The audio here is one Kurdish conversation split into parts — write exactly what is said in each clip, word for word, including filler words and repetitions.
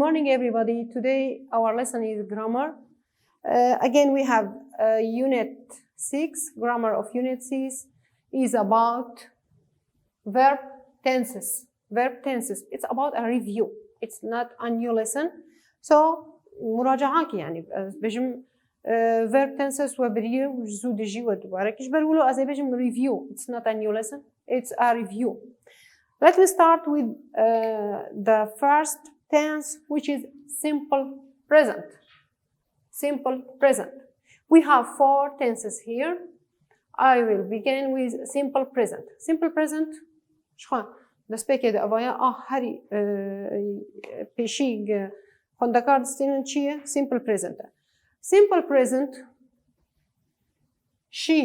Morning, everybody. Today our lesson is grammar. Uh, again, we have uh, unit six. Grammar of unit six is about verb tenses. Verb tenses. It's about a review. It's not a new lesson. So, مراجعة كي يعني, uh, بجم, uh, verb tenses وبريه وزود جي ودوارك. إيش بقولوا أزي بجم review. It's not a new lesson. It's a review. Let me start with uh, the first tense, which is simple present. Simple present. We have four tenses here. I will begin with simple present. Simple present. شخوان دەست پێ کێ دە ئەڤایە ئا هەری پێشی خوندەکار دەستێنن چییە؟ Simple present. Simple present. She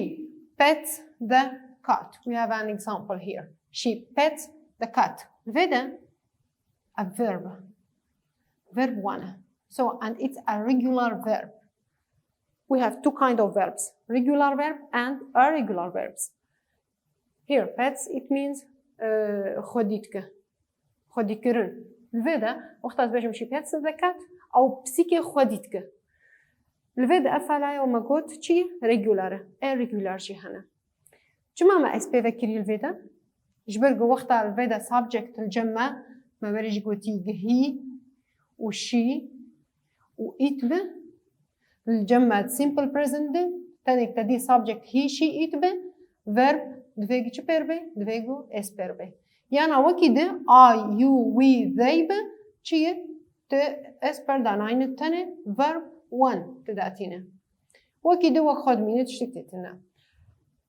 pets the cat. We have an example here. She pets the cat. Vede a verb. Verb one. So, and it's a regular verb. We have two kind of verbs, regular verb and irregular verbs. Here, pets, it means uh, xwedî dike. Xwedîkirin. Li vê de, wexta ez bêjim she pets the cat, ew pisîkê xwedî dike. Li vê de ev felaya me got çi? Regular e. Irregular jî hene. Çima me S pê vekirî li vê de? Ji ber ku wexta li vê de subject li cem me, me berê jî gotî gi he û she û it bi. Li cem me simple present de, tenik te dî subject he, she, it bi, verb divê ku çi pêr be? Divê ku S pêr be. Yana wekî di I, you, we, they bi, çi ye? Tu S pêr danayne, tenê verb one tu datîne. Wekî di wek xwe dimîne tiştek tê tune.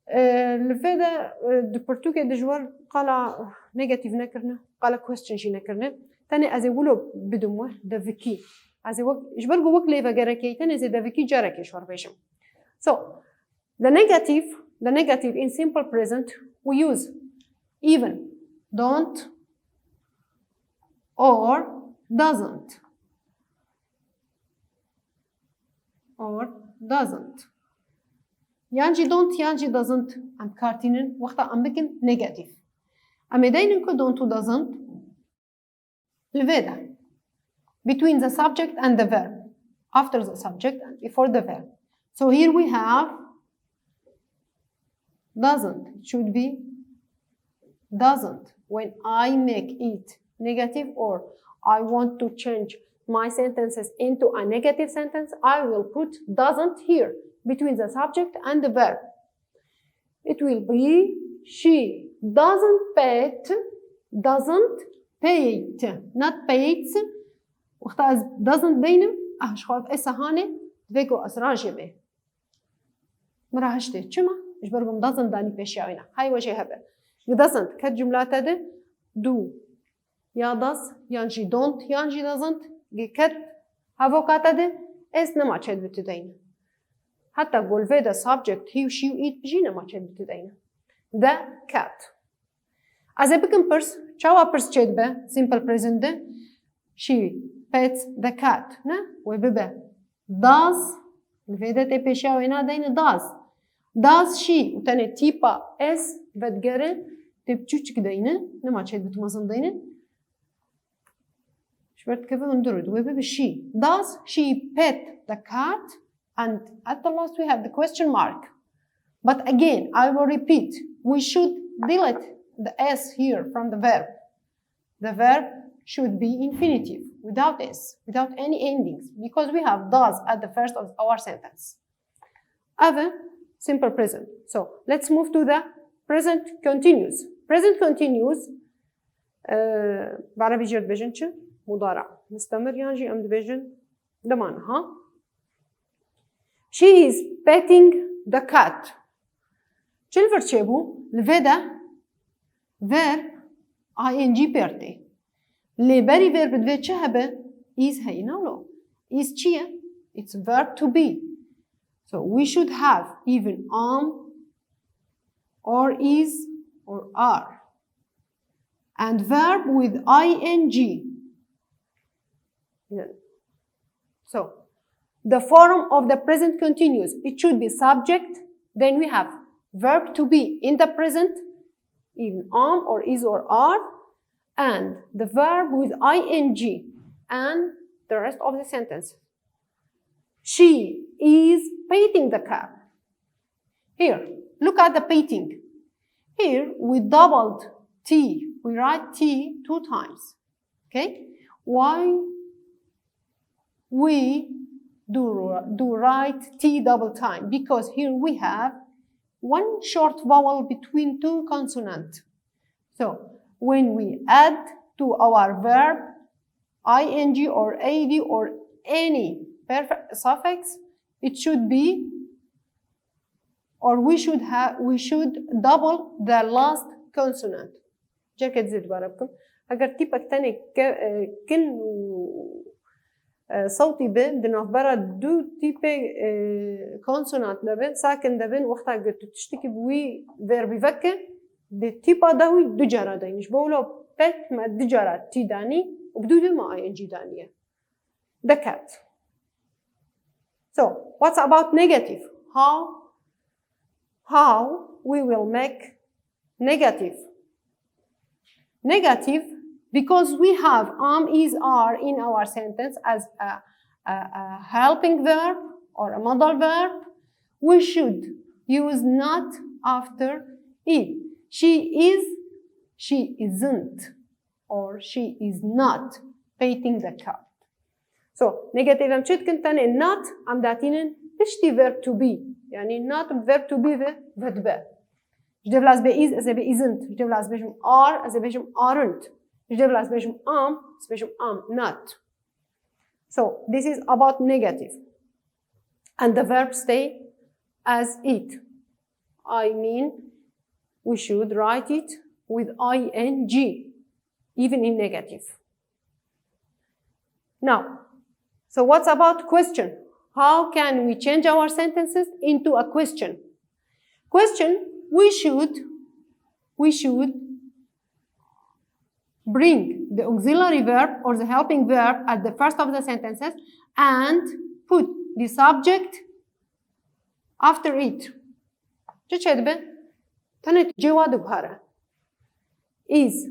Ee, li vê de, e, di pirtûkê de ji we qala negative nekirine, qala question jî nekirine. Tenê ez ê wilo bidim we, devikî. Ez ê wek, ji ber ku wek lêvegerekê, tenê ez ê devikî carekê ji we re bêjim. So, the negative, the negative in simple present, we use even, don't, or doesn't. Or doesn't. Yan jî don't, yan jî doesn't em kartînin, wexta em bikin negative. Em ê deynin ku don't û doesn't li vê de. Between the subject and the verb. After the subject and before the verb. So here we have doesn't. It should be doesn't. When I make it negative or I want to change my sentences into a negative sentence, I will put doesn't here between the subject and the verb. It will be she doesn't pet, doesn't pet, not pets. Wexta ez doesn't deynim, ah, ji xwe ev S hane, divê ku ez rajê be. Min re hiştê. Çima? Ji ber ku min doesn't danî pêşiya wê ne. Hay we jê hebe. Gi doesn't ket cumla te de du ya does, yan jî don't, yan jî doesn't, gi ket hevoka te de S nema çêdibe tu deyne. Heta ku li vê de subject he û she û it jî nema çêdibe tu deyne. The cat. Ez ê bikim pirs, çawa pirs çêdibe simple present de? She pets the cat. Ne? Wê bibe. Does, li vê de tê pêşiya wê nadeyne does. Does she, û tenê tîpa S vedigere, tê biçûçik deyne, nema çêdibe tu mezin deyne. Ji ber dikeve hundir û wê bibe she. Does she pet the cat? And at the last we have the question mark. But again, I will repeat, we should delete the S here from the verb. The verb should be infinitive, without S, without any endings, because we have does at the first of our sentence. Ev e simple present. So, let's move to the present continuous. Present continuous, e, bi erebî jê re dibêjin çi? Mudara. Mistemir yan jî em dibêjin dema niha. She is petting the cat. Çi li vir çêbû? Li vê de verb I N G pêr tê. Lê berî verb divê çi hebe? Is heyî, ne wilo? Is çi ye? It's verb to be. So we should have even am or is or are. And verb with I N G. So, the form of the present continuous, it should be subject, then we have verb to be in the present, in am or is or are, and the verb with I N G, and the rest of the sentence. She is painting the car. Here, look at the painting. Here, we doubled T. We write T two times. Okay? Why we do, do write T double time? Because here we have one short vowel between two consonants. So, when we add to our verb ing or ad or any perfect suffix, it should be, or we should have, we should double the last consonant. Careke dizê dubare bikim. Eger tîpek tenê ke-, e, kin û, e, sewtî be, di navbera du tîpê, e, consonant de bin, sakin de bin, wexta ku tu tiştekî bi wî verbî veke, di tîpa dawî du cara dayîn. Ji bo wilo pek me du cara T danî û bi dû de me ing daniye. Deket. So, what's about negative? How, how we will make negative? Negative, because we have am, is, are in our sentence as a, a, a helping verb or a modal verb, we should use not after it. She is, she isn't, or she is not painting the cat. So, negative em çi dikin? Tenê not em datînin piştî verb to be. Yani not verb to be ve vedibe. Ji devla ez bê is, ez ê bê isn't. Ji devla ez bêjim are, ez ê bêjim aren't. Ji devla ez bêjim am, ez bêjim am not. So, this is about negative. And the verb stay as it. I mean, we should write it with ing, even in negative. Now, so what's about question? How can we change our sentences into a question? Question, we should, we should bring the auxiliary verb or the helping verb at the first of the sentences and put the subject after it. Çi çêdibe? Tenê cê wa diguhere. Is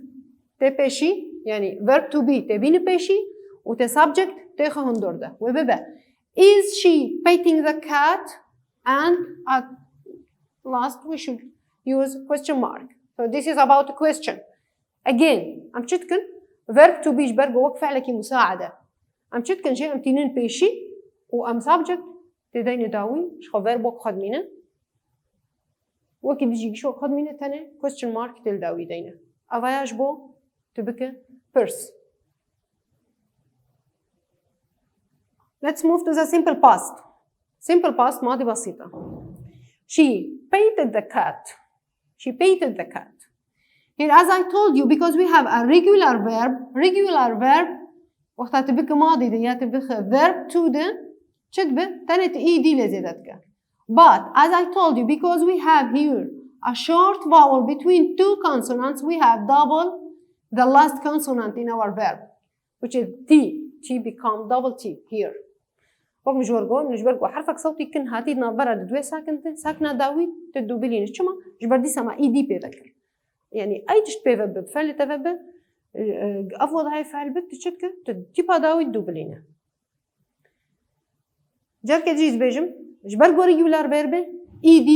tê pêşî, yani verb to be tê bîne pêşî û tê subject tê xwe hundir de. Wê bibe, is she petting the cat? And at last we should use question mark. So this is about question. Again, em çi dikin? Verb to be ji ber ku wek fiilekî musaade. Em çi dikin jê? Em tînin pêşî û em subject tê deyne dawî, ji xwe verb wek xwe dimîne. Wekî dijî giş wek xwe dimîne, tenê question mark tê li dawî deyne. Eva ya ji bo tu bike pirs. Let's move to the simple past. Simple past, madî besît e. She petted the cat. She petted the cat. Here, as I told you, because we have a regular verb, regular verb, wexta tu bike madî de ya tu bike verb to de, çi dibe? Tenê tu ed lê zêde dike. But, as I told you, because we have here a short vowel between two consonants, we have double the last consonant in our verb, which is T. T become double T here. Wek min ji we re got, min ji ber ku herfek sewtî kin hatî di navbera di duê sakin de, sakina dawî tu dûbilîne. Çima? Ji ber dîsa me ed pê vekir. Yani, ey tişt pê ve bi, fiilê te ve bi, e, e, ev wedayê fiil bi, tu çi dike? Tu tîpa dawî dûbilîne. Careke dî jî dibêjim, ji ber ku regular verb e, ed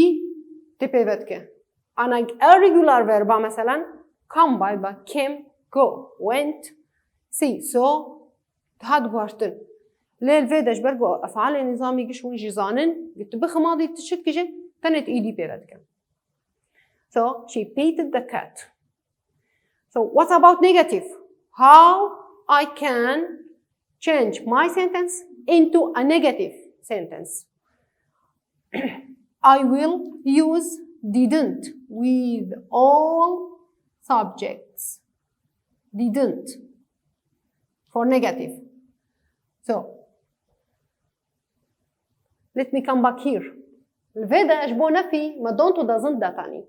tê pê ve dike. Ana irregular verba, meselan, come, bay, ba, came, go, went, see, saw, hat guhertin. Lê li vê de ji ber ku efalê nîzamî giş hûn jî zanin, tu bixwe madî tu çi dikî jî, tenê tu ed pê ve dike. So, she petted the cat. So, what about negative? How I can change my sentence into a negative sentence? I will use didn't with all subjects. Didn't for negative. So, let me come back here. Li vê de ji bo nefî me don't û doesn't datanî.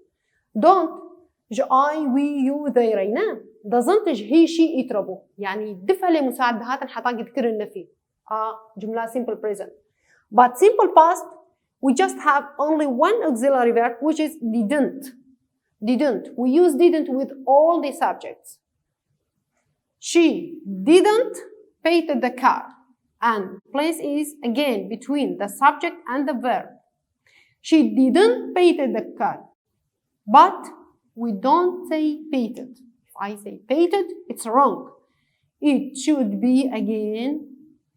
Don't ji I, we, you, they re ne. Doesn't ji he, she, it re bû. Yani du fiilê musaid dihatin heta ku dikirin nefî. A cumla simple present. But simple past, we just have only one auxiliary verb, which is didn't. Didn't. We use didn't with all the subjects. She didn't painted the car. And place is again between the subject and the verb. She didn't painted the cat. But we don't say painted. If I say painted, it's wrong. It should be again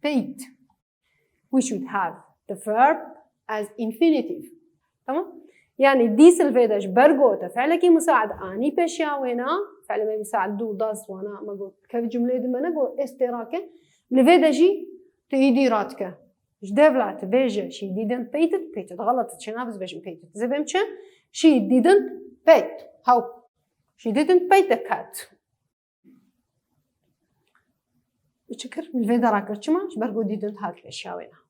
paint. We should have the verb as infinitive. Tamam? Yani dîs li vê de ji ber ku te fiilekî musaid anî pêşiya wêna, fiilê me musaid dû das wana me got kev cumleyê di me ne got êstêrake, li vê de jî tu îdî radike. Ji devla tu bêje she didn't painted, painted xelet e, çênabe ez bêjim painted. Ez ê bêm çi? She didn't paint. How? She didn't paint the cat. Çi kir? Min vê de rakir. Çima? Ji ber ku didn't hat pêşiya wê ne.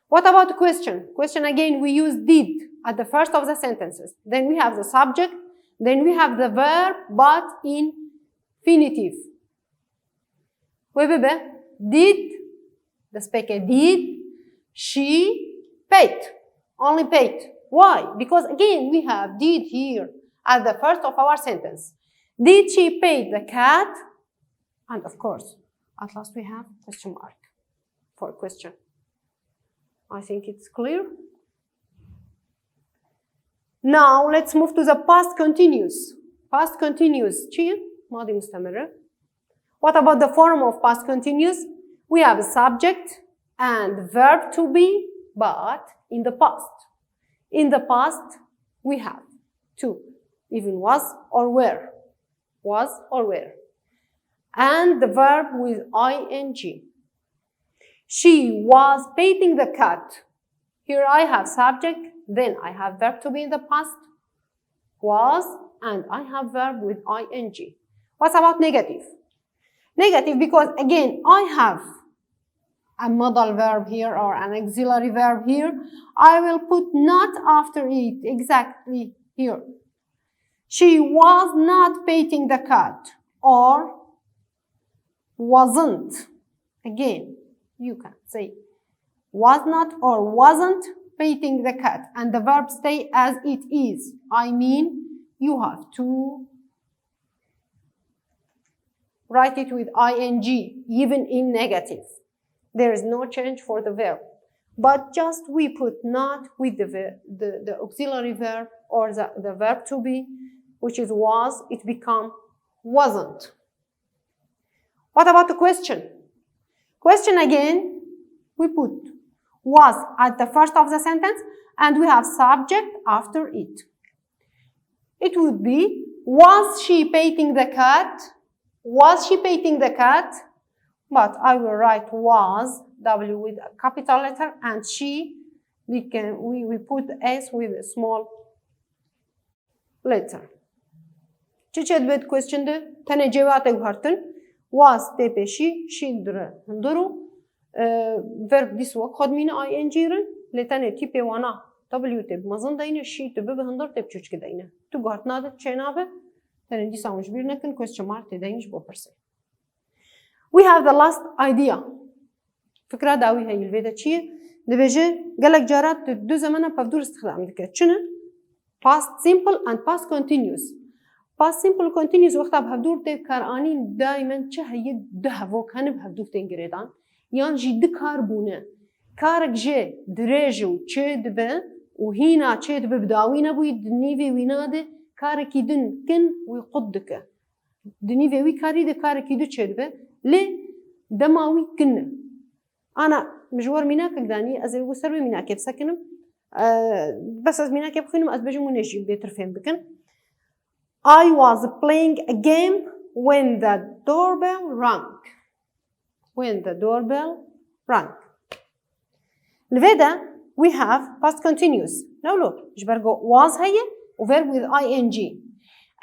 What about the question? Question again, we use did at the first of the sentences. Then we have the subject, then we have the verb, but in infinitive. Wê bibe, did, destpêke did, she paid, only paid. Why? Because again, we have did here at the first of our sentence. Did she paid the cat? And of course, at last we have question mark for question. I think it's clear. Now let's move to the past continuous. Past continuous, çi ye? Madi mustemir. What about the form of past continuous? We have a subject and verb to be, but in the past. In the past, we have two, even was or were. Was or were. And the verb with ing. She was petting the cat. Here I have subject, then I have verb to be in the past, was, and I have verb with ing. What about negative? Negative, because again, I have a modal verb here or an auxiliary verb here. I will put not after it exactly here. She was not petting the cat or wasn't. Again, you can say was not or wasn't petting the cat, and the verb stay as it is. I mean, you have to write it with ing, even in negative. There is no change for the verb. But just we put not with the, ver- the, the auxiliary verb or the, the verb to be, which is was, it become wasn't. What about the question? Question again, we put was at the first of the sentence and we have subject after it. It would be, was she petting the cat? Was she petting the cat? But I will write was, W with a capital letter, and she, we can, we, we put S with a small letter. Çi çêdibe di question de? Tenê cêwa te guhertin. Was tê pêşî, she dire hundir û, e, verb dîs wek xwe dimîne ing rin, lê tenê tîpê wana W tê bi mezin deyne, she tu bibe hundir tê bi çûçikî deyne. Tu guhertina de çênabe, tenê dîsa hûn ji bîr nekin, question mark tê deyne ji bo pirsê. We have the last idea. Fikra dawî heye li vê de çi ye? Dibêje, gelek cara tu du zemana bi hevdûr îstixdam dike. Çi ne? Past simple and past continuous. Past simple continuous wexta bi hevdûr tê karanîn daimen çi heye du hevok hene bi hevdûr tên girêdan. Yan jî du kar bûne. Karek jê dirêj û çêdibe û hîna çêdibe bi dawî nebûyî di nîvê wîna de karekî din kin wî qut dike. Di nîvê wî karî de karekî du çêdibe, lê dema wî kin e. Ana, min ji we re mînakek danî, ez ê wî ser wê mînakê bisekinim. Eee, bes ez mînakê bixwînim, ez bêjim hûn ê jî bêtir fêm bikin. I was playing a game when the doorbell rang. When the doorbell rang. Li vê de we have past continuous. No, look, ji ber ku was heye û verb with ing.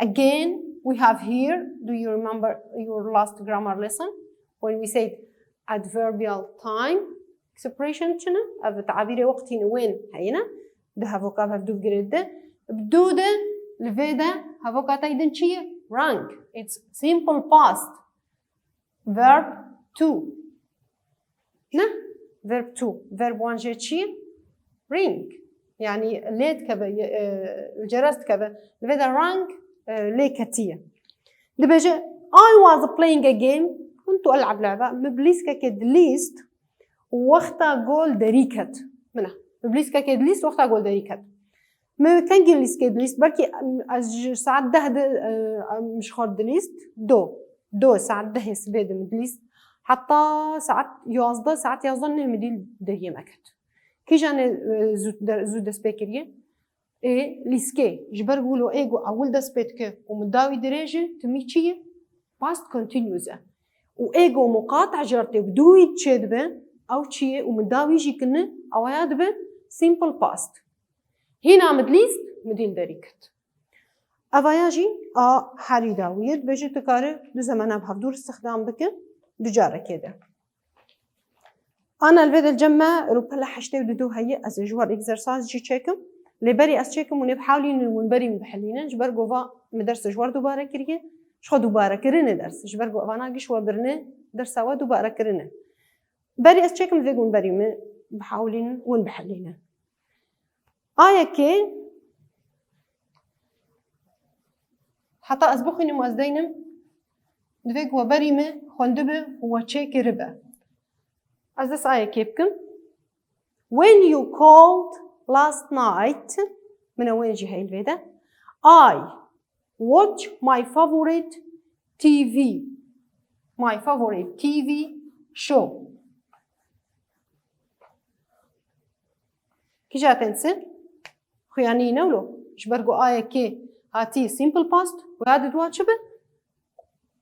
Again, we have here, do you remember your last grammar lesson? When we said adverbial time expression çi ne? Ev tabîrê wextî ne, when heye ne? Di hevoka bi hevdû girêt de. Bi dû de, li vê de hevoka tay din çi ye? Rang. It's simple past. Verb to. Ne? Verb to. Verb wan jê çi ye? Ring. Yani lê dikeve, e, li ceres dikeve. Li vê de rang, e, lê ketiye. Dibêje, I was playing a game. كنت ألعب لعبة. Min bi lîstkekê dilîst. Wexta gol derî ket. Min e. Bi lîstkekê dilîst, wexta gol derî ket. Min kengî lîstkê dilîst? Belkî, em, ez ji saet deh de, e, em, ji xwe dilîst. Do. Do, saet dehê sibê de min dilîst. Heta saet yazdeh, saet yazdeh neh min dîl deriyê me ket. Kîjan e, e, zû der-, zû dest pê kiriye? Ê lîskê, ji ber ku wilo ê ku ewil dest pê dike û min dawî dirêj e, timî çi ye? Past continuous e. Û ê ku muqata car tê bi dû wî çêdibe, ew çi ye? Û min dawî jî kine, ewaya dibe simple past. Hîna min dilîst, min dîl derî kit. Evaya jî a herî dawî ye, dibêje tu kare du zemana bi hevdû re istixdam bike, du carekê de. Ana li vê de li cem me rûpela heştê û du heye, ez ê ji we re exercise jî çêkim. Lê berî ez çêkim, hûn ê bihewlînin hûn berî min bihilînin. Ji ber ku va min dersa ji we re dubare kiriye, ji xwe dubare kirine ders. Ji ber ku evana giş we birine dersa we dubare kirine. Berî ez çêkim, divê ku hûn berî min bihewlînin hûn bihilînin. Ayekê, heta ez bixwînim, ez deynim, divê ku we berî min xwendibe û we çêkiribe. Ez dest ayekê bikim. When you called last night, min e when jî heyl vê de. I watch my favorite T V. My favorite T V show. Kîja tense? Xuyanî ne wilo? Ji ber ku ayekê hatî simple past, xuya di dua çi be?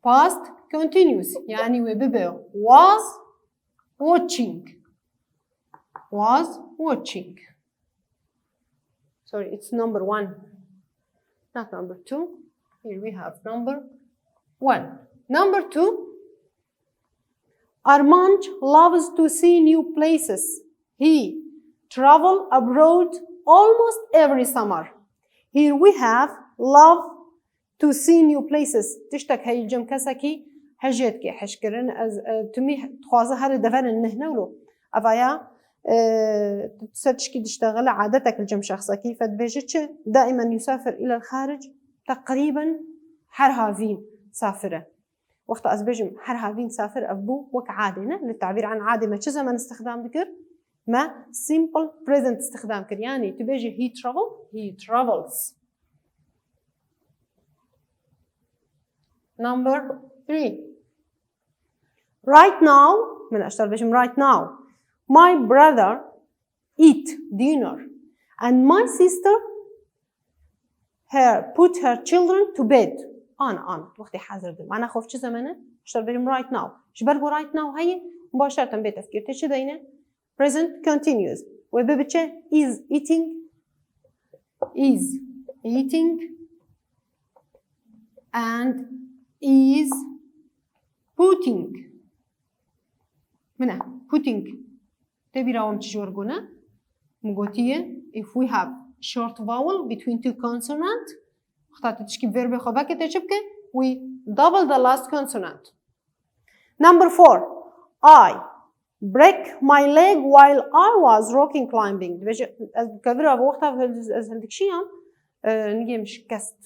Past continuous. Yani wê bibe was watching. Was watching. Sorry, it's number one. Not number two. Here we have number one. Number two, Armanc loves to see new places. He travel abroad almost every summer. Here we have love to see new places. Tiştek heyî li cem kesekî hejê dike hişkirin. Ez, e, timî dixwaze here deverin neh ne wilo. Evaya, e, ser tişkî diştexile adetek li cem şexsekî fe dibêje çi? Daimen yusafir ilel xaric, teqrîben her havîn safir e. Wexta ez bêjim her havîn safir, ev bû wek adê ne. Li tabîr an adê me çi zeman istixdam dikir? Me simple present istixdam kir. Yani tu bêjî he travel, he travels. Number three. Right now, min eşter bêjim right now. My brother eat dinner and my sister her put her children to bed. An, an, wextê hazir de. Mana xof çi zemene? Eşter bêjim right now. Ji ber ku right now heye, başerten bê tefkir. Te çi deyne? Present continuous. Wê bibe çi? Is eating. Is eating and is putting. Min e, putting. Tê bîra we min çi ji we re got? Min gotiye, if we have short vowel between two consonant, wexta tu tişkî verbê xwe veke, te çi bike? We double the last consonant. Number four. I break my leg while I was rocking climbing. Dibêje, ez kevira bi wexta ez hildikşiyam, e, nigê min şikest.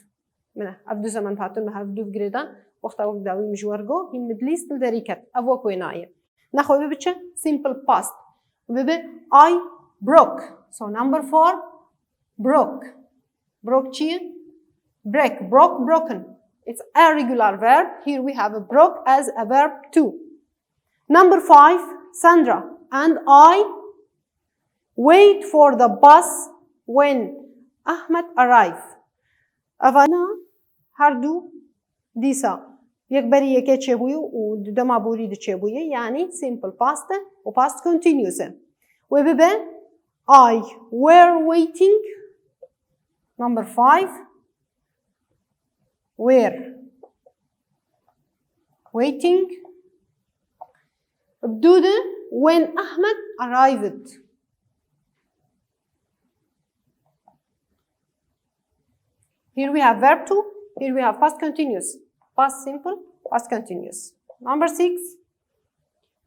Min e, ev du zeman hatin, min hev du girêdan. Wexta wek dawî min ji we re got, hîn min dilîst, li derî ket. Ev wek wê nayê. Nexwe bibe çi? Simple past. Bibe I broke. So number four, broke. Broke çi ye? Break, broke, broken. It's a regular verb. Here we have a broke as a verb too. Number five, Sandra and I wait for the bus when Ahmed arrive. Evana her du dîsa yek berî yekê çêbûye û di dema borî de çêbûye, yani simple past e û past continuous e. Wê bibe, I were waiting. Number five, were waiting. Bi dû de when Ahmed arrived. Here we have verb two, here we have past continuous. Past simple, past continuous. Number six.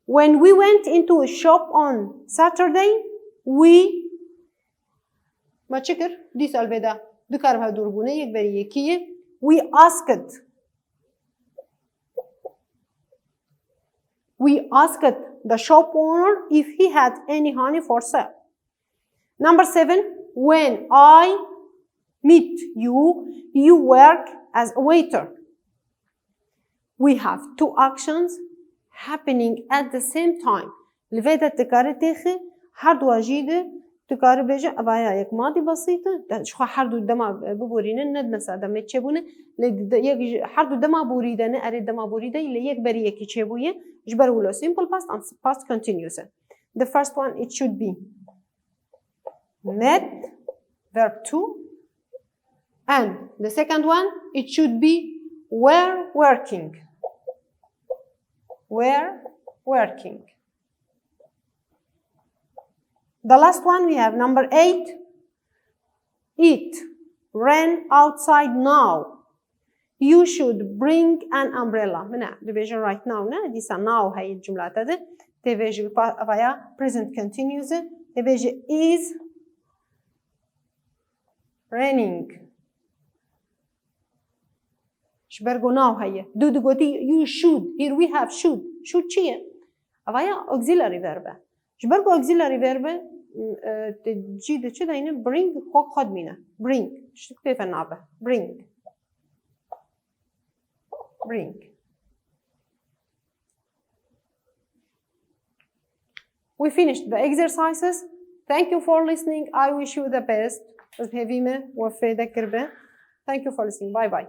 When we went into a shop on Saturday, we, me çi kir? Dîsa li vê de du kar bi hev dûr bûne, yek berî yekî ye. We asked. We asked the shop owner if he had any honey for sale. Number seven, when I meet you, you work as a waiter. We have two actions happening at the same time. Li vê de dikare têxi her duwa jî de dikare bêje, evaya yek madî besît e. De, ji xwe her du dema, e, biborînin, ne di me ser demê çêbûne. Lê di, de, yek ji, her du dema borî de ne, erê dema borî de, lê yek berî yekî çêbûye. Ji ber wilo simple past and past continuous e. The first one, it should be met, verb two. And the second one, it should be were working. Were working. The last one we have number eight. It rain outside now. You should bring an umbrella. Mine, dibêjin right now, ne? Dîsa now heye cumla te de. Tê vê ji pa-, vaya present continuous e. Tê vê ji is raining. Ji ber ku now heye. Du digotî, you should. Here we have should. Should çi ye? Eva ya auxiliary verb e. Ji ber ku auxiliary verb e, m, e, te cî de çi deyne? Bring, xwe xwe dimîne. Bring. Tiştik pê ve nabe. Bring. Bring. We finished the exercises. Thank you for listening. I wish you the best. Ez hêvî me we fêde kiribe. Thank you for listening. Bye bye.